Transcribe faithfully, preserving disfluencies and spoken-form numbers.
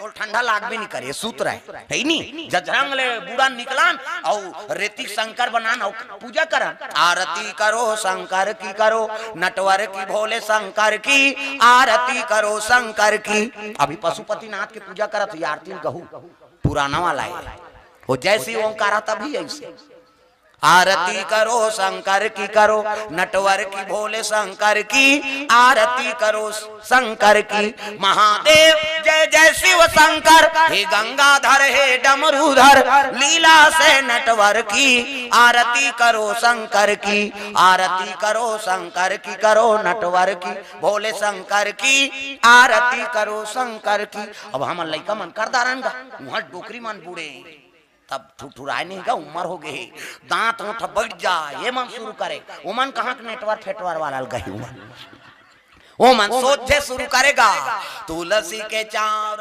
तोल ठंडा लागबे नहीं करे, सूत रहे, है नी? जजरंग ले बूड़ा निकलन अउ रेती शंकर बनान अउ पूजा करन। आरती करो शंकर की करो, नटवर की भोले शंकर की, आरती करो शंकर की। अभी पशुपतिनाथ के पूजा करत ही, आरती गहू पुराना वाला है, वो जैसी ओंकारा तभी ऐसे। आरती करो शंकर की करो, नटवर की भोले शंकर की, आरती करो शंकर की। महादेव जय जय शिव शंकर, हे गंगाधर हे डमरूधर, लीला से नटवर की आरती करो शंकर की, आरती करो शंकर की करो नटवर की, भोले शंकर की आरती करो शंकर की। अब हमन लइका मन कर दारन गा, उहाँ डोकरी मन बूड़े, तब ठुठुराय नहीं गा, उमर हो गे हे, दांत ओंठ बैठ जा, ये मन शुरू करे। ओमन कहाँ के नेटवर फेटवर वाला ल गही, ओमन ओमन सोचे शुरू करे गा। तुलसी के चारा